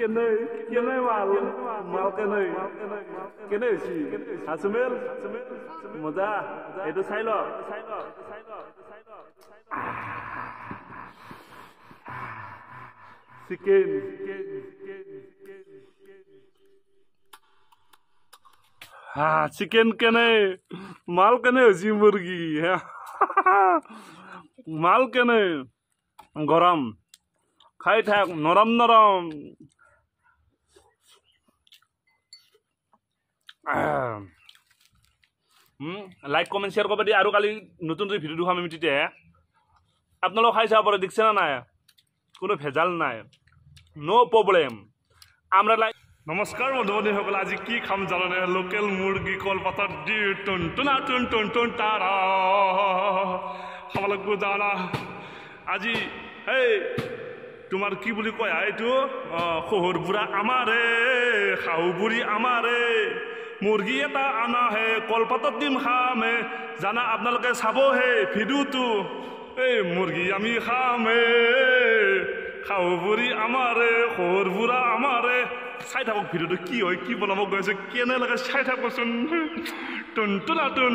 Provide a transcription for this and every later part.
কেনে কেনে মাল মাল কেনে কেনে হৈছে হাসুমেল মজা এইটো চাই ল চিকেন হা চিকেন কেনে মাল কেনে হৈছে মুৰ্গী মাল কেনে গৰম খাই থাক নৰম নৰম লাইক কমেণ্ট শ্বেয়াৰ কৰিব দিয়ে আৰু কালি নতুন নতুন ভিডিঅ' দেখুৱাম আমি তেতিয়া আপোনালোক খাই চাব পাৰে দেখছে না নাই কোনো ভেজাল নাই ন' প্ৰব্লেম আমৰা লাইক নমস্কাৰ বন্ধু বান্ধৱীসকল আজি কি খাম জানানে লোকেল মুৰ্গী কলপাতত দি টুন টুনা টুন টুন টুন তাৰা খাব লাগিব জানা আজি এই তোমাৰ কি বুলি কয় এইটো শহুৰ বুঢ়া আমাৰে শাহু বুঢ়ী আমাৰে মুৰ্গী এটা আনাহে কলপাতত দিম খামে জানা আপোনালোকে চাবহে ভিডিঅ'টো এই মুৰ্গী আমি খামে শাহু বুঢ়ী আমাৰে শহুৰ বুঢ়া আমাৰে চাই থাকক ভিডিঅ'টো কি হয় কি বনাব গৈ আছে কেনে লাগে চাই থাকোচোন টুন টুনা টুন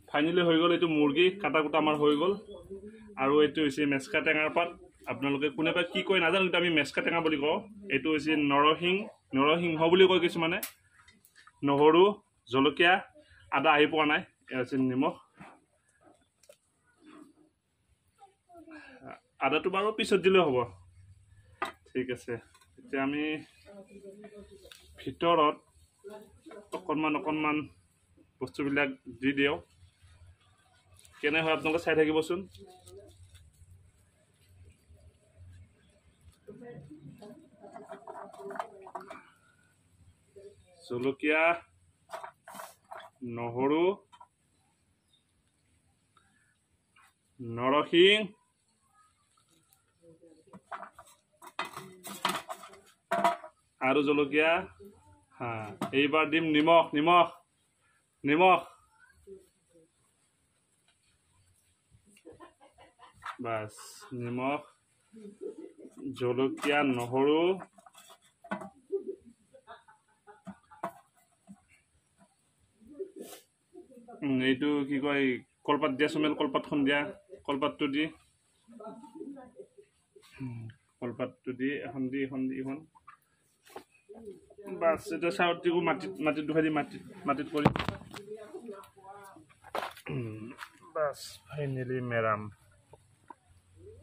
ফাইনেলি হৈ গ'ল এইটো মুৰ্গী কাটা কুটা আমাৰ হৈ গ'ল আৰু এইটো হৈছে মেচকা টেঙাৰ পাত আপোনালোকে কোনেবা কি কয় নাজানো কিন্তু আমি মেচকা টেঙা বুলি কওঁ এইটো হৈছে নৰসিংহ বুলি কয় কিছুমানে নহৰু জলকীয়া আদা আহি পোৱা নাই এয়া হৈছে নিমখ আদাটো বাৰু পিছত দিলেও হ'ব ঠিক আছে এতিয়া আমি ভিতৰত অকণমান অকণমান বস্তুবিলাক দি দিওঁ কেনে হয় আপোনালোকে চাই থাকিবচোন জলকীয়া নহৰু নৰসিংহ আৰু জলকীয়া হা এইবাৰ দিম নিমখ নিমখ নিমখ বাস নিমখ জলকীয়া নহৰু এইটো কি কয় কলপাত দিয়া চমেল কলপাতখন দিয়া কলপাতটো দি এখন দি এখন দি এখন বাস এটা চাউলটো মাটিত মাটিত দুখাই দি মাটিত মাটিত কৰি বাস ফাইনেলি মেৰাম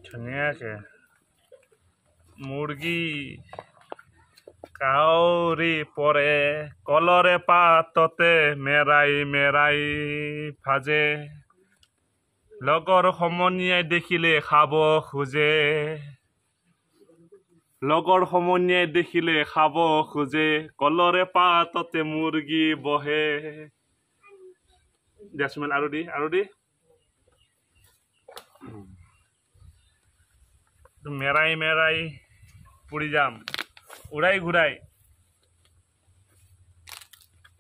ধুনীয়াকে মুৰ্গী কাউৰী পৰে কলৰে পাততে মেৰাই মেৰাই ভাজে লগৰ সমনীয়াই দেখিলে খাব খোজে লগৰ সমনীয়াই দেখিলে খাব খোজে কলৰে পাততে মুৰ্গী বহে দিয়াচোন আৰু দি আৰু দি মেৰাই মেৰাই পুৰি যাম উৰাই ঘূৰাই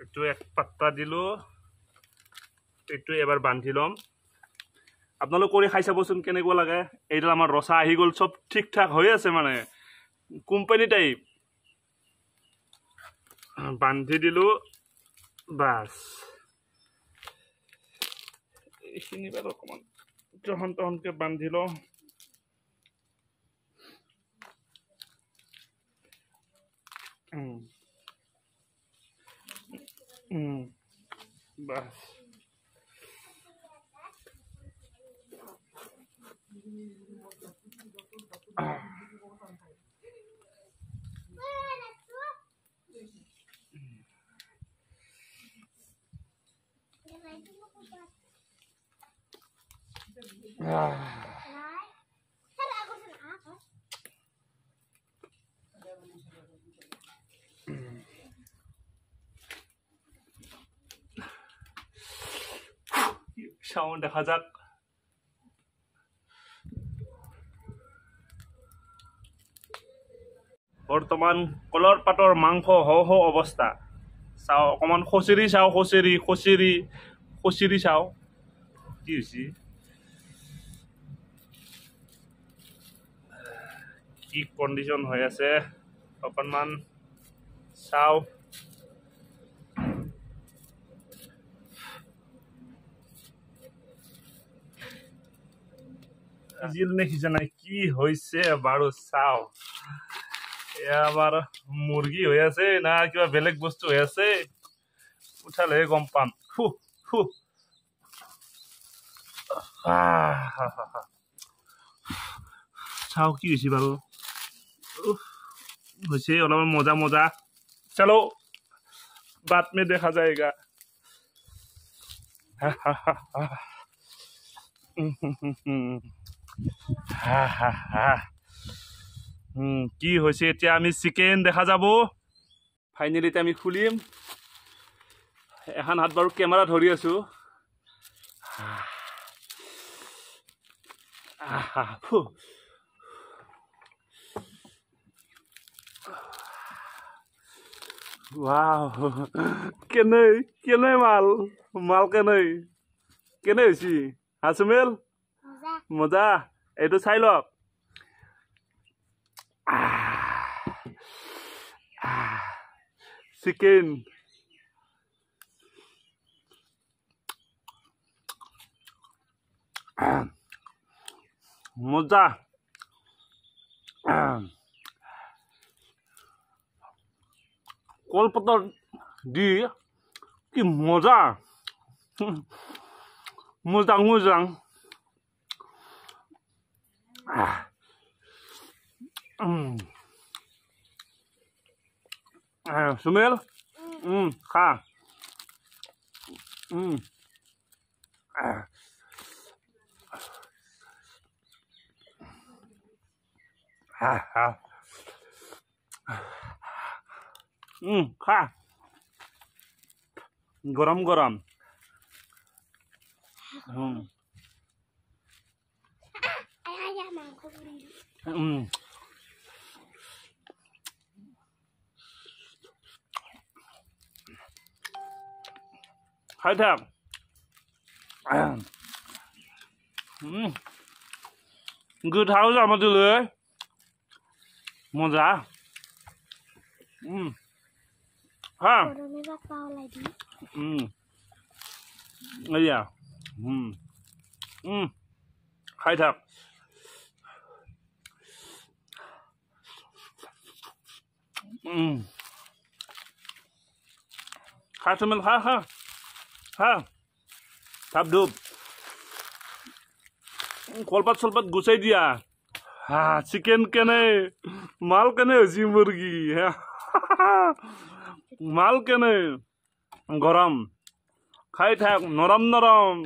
এইটো এক পাত্তা দিলোঁ এইটো এবাৰ বান্ধি ল'ম আপোনালোক কৰি খাই চাবচোন কেনেকুৱা লাগে এইডাল আমাৰ ৰচা আহি গ'ল চব ঠিক ঠাক হৈ আছে মানে কোম্পানী টাইপ বান্ধি দিলোঁ বাছ এইখিনি বাৰু অকণমান তহন তহনকৈ বান্ধি লওঁ বাস চাওঁ দেখা যাক বৰ্তমান কলৰ পাতৰ মাংস হওঁ হওঁ অৱস্থা চাওঁ অকণমান খচেৰি চাওঁ খচেৰি খচেৰি খচেৰি চাওঁ কি হৈছে। কি কণ্ডিশ্যন হৈ আছে অকণমান চাওঁ। সিজিল নে সিজা নাই কি হৈছে বাৰু চাওঁ। এয়া আমাৰ মুৰ্গী হৈ আছে না কিবা বেলেগ বস্তু হৈ আছে, উঠালেহে গম পাম। ফু ফু চাওঁ কি হৈছে বাৰু। হৈছে অলপমান মজা মজা। চলো বাদ মে দেখা যায়গা। হা হা হা কি হৈছে এতিয়া আমি চিকেন দেখা যাব। ফাইনেলি এতিয়া আমি খুলিম। এখন হাত বাৰু কেমেৰা ধৰি আছো। কেনে কেনে মাল মাল কেনে কেনে হৈছে হাসুমেল মজা। এইটো চাই লওক। চিকেন মজা। কলপাতত দি কি মজা, মোজাং মোজাং। সুমেল খা। খা গৰম গৰম। খাই থাক। গোঠাও যাব দিলে মজা। হা এয়া খাই থাক। খা সুমেল খা খা খা। থাপ ধূপ কলপাত চলপাত গুচাই দিয়া। হা চিকেন কেনে মাল কেনে হৈছে মুৰ্গী মাল কেনে গৰম। খাই থাক নৰম নৰম।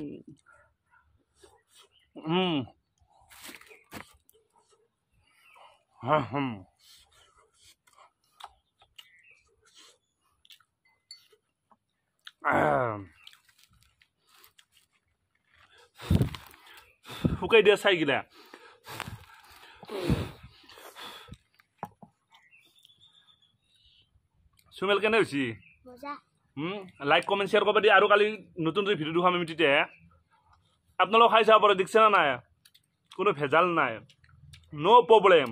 শুকাই দিয়া চাই গিলা। সুমেল কেনে হৈছে? লাইক কমেণ্ট শ্বেয়াৰ কৰিব দিয়ে। আৰু কালি নতুন যদি ভিডিঅ' দেখুৱাম আমি তেতিয়া আপোনালোক খাই চাব পাৰে। দেখছে না নাই, কোনো ভেজাল নাই, ন' প্ৰব্লেম।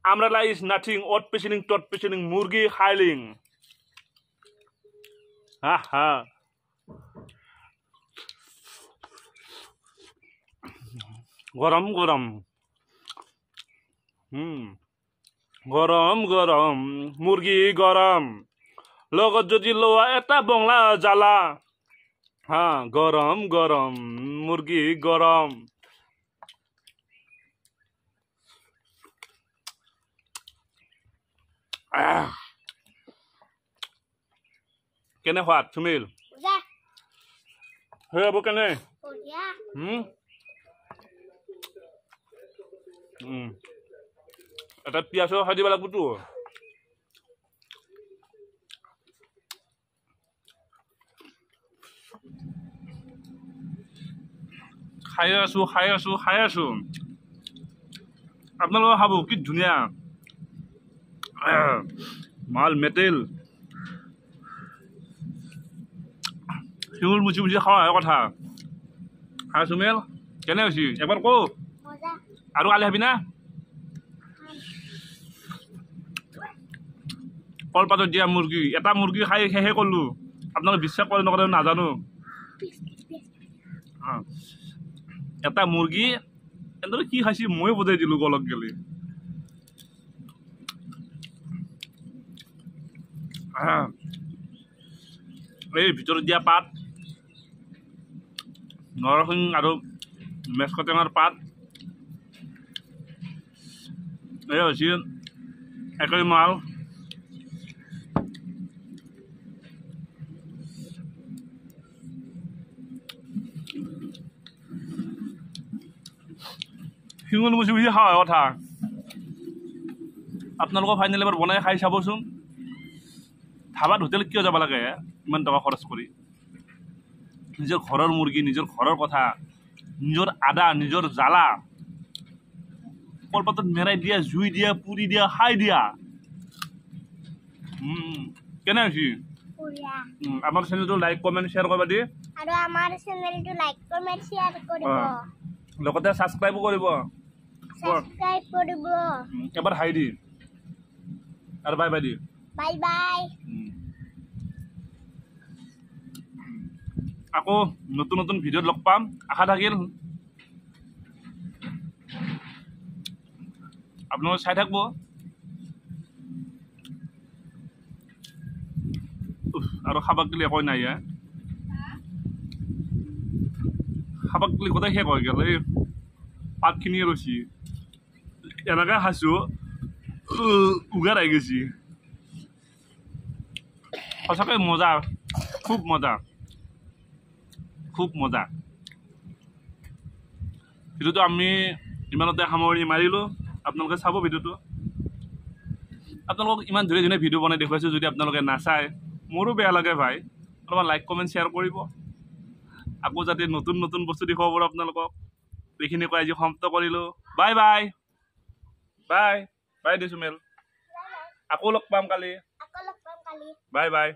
আমৰা লাই is nothing অট পেচিলিং তট পেচিলিং মুৰ্গী খাইলিং। হা হা গৰম গৰম। গৰম গৰম মুৰ্গী গৰম, লগত যদি লোৱা এটা বংলা জ্বালা। হা গৰম গৰম মুৰ্গী গৰম। কেনে সোৱাদ সুমিল? হৈ হ'ব কেনে? এটা পিঁয়াজো খাই দিব লাগিবতো। খাই আছো খাই আছো খাই আছো। আপোনালোকে খাব কি ধুনীয়া মাল মেটেল। শিঙুল মুচি মুচি খাৱাহে কথা। হা সুমেল কেনে হৈছে এবাৰ কওঁ? আৰু কালি খাবি না? কলপাতত দিয়া মুৰ্গী, এটা মুৰ্গী খাই শেষে কৰিলোঁ। আপোনালোকে বিশ্বাস কৰে নকৰে নাজানো। এটা মুৰ্গী এনেদৰে কি খাইছি ময়ো বুজাই দিলোঁ গলত গেলি। এই ভিতৰত দিয়া পাত, নৰসিংহ আৰু মেচকটেঙাৰ পাত, এই হৈছে একেই মাল। শিঙল মুচি মুচি খাওঁ কথা। আপোনালোকৰ ফাইনেল এবাৰ বনাই খাই চাবচোন। ধাবাত হোটেলত কিয় যাব লাগে ইমান টকা খৰচ কৰি? নিজৰ ঘৰৰ মুৰ্গী, নিজৰ ঘৰৰ কথা, নিজৰ আদা, নিজৰ জ্বালা কলপাতত মেৰাই দিয়া, জুই দিয়া, পুৰি দিয়া, খাই দিয়া। কেনে হৈছে আমাৰ চেনেলটো লাইক কমেণ্ট শ্বেয়াৰ কৰিব দি, আৰু আমাৰ চেনেলটো লাইক কমেণ্ট শ্বেয়াৰ কৰিব, লগতে ছাবস্ক্ৰাইবো কৰিব, ছাবস্ক্ৰাইব কৰিব। এবাৰ হাই দি আৰু bye by the, bye bye. আকৌ নতুন নতুন ভিডিঅ'ত লগ পাম, আশা থাকিল। আপোনালোকে চাই থাকিব। আৰু খাবাক গ'লে একো নাই, খাবাক গ'লে গোটেই শেষ হৈ গ'ল। এই পাতখিনিয়ে ৰৈছি, এনেকৈ খাইছোঁ উগাৰ আহি গৈছে। সঁচাকৈ মজা, খুব মজা, খুব মজা। ভিডিঅ'টো আমি ইমানতে সামৰণি মাৰিলোঁ। আপোনালোকে চাব ভিডিঅ'টো। আপোনালোকক ইমান ধুনীয়া ধুনীয়া ভিডিঅ' বনাই দেখুৱাইছোঁ, যদি আপোনালোকে নাচায় মোৰো বেয়া লাগে ভাই। অলপমান লাইক কমেণ্ট শ্বেয়াৰ কৰিব, আকৌ যাতে নতুন নতুন বস্তু দেখুৱাব পাৰোঁ আপোনালোকক। এইখিনি কৈ আজি সমাপ্ত কৰিলোঁ। বাই বাই, বাই বাই দিছোঁ মেল। আকৌ লগ পাম কালি। Bye bye.